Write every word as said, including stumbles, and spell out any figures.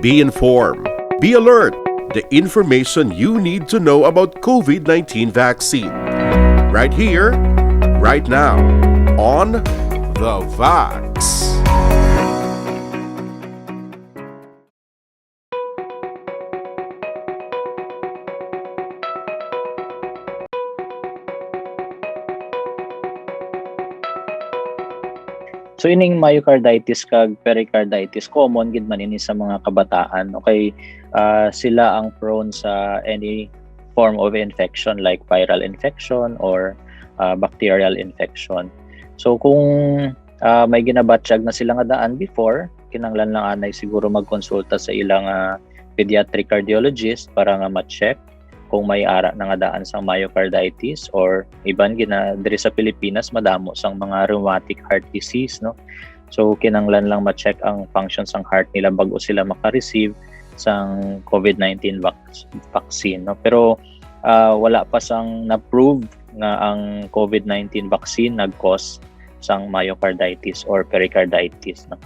Be informed. Be alert. The information you need to know about COVID nineteen vaccine. Right here, right now, on The Vax. So ining myocarditis kag pericarditis, common gid man ini sa mga kabataan. Okay, uh, sila ang prone sa any form of infection like viral infection or uh, bacterial infection. So kung uh, may ginabatyag na sila nga daan before, kinanglan lang anay siguro magkonsulta sa ilang uh, pediatric cardiologist para nga ma-check kung may ara na nga daan sang myocarditis or iban gina diri sa Pilipinas madamo sang mga rheumatic heart disease, no? So kinanglan lang ma-check ang function sang heart nila bago sila maka-receive sang COVID nineteen vac- vaccine, no? Pero uh, wala pa sang na-prove nga ang COVID nineteen vaccine nag-cause sang myocarditis or pericarditis, no?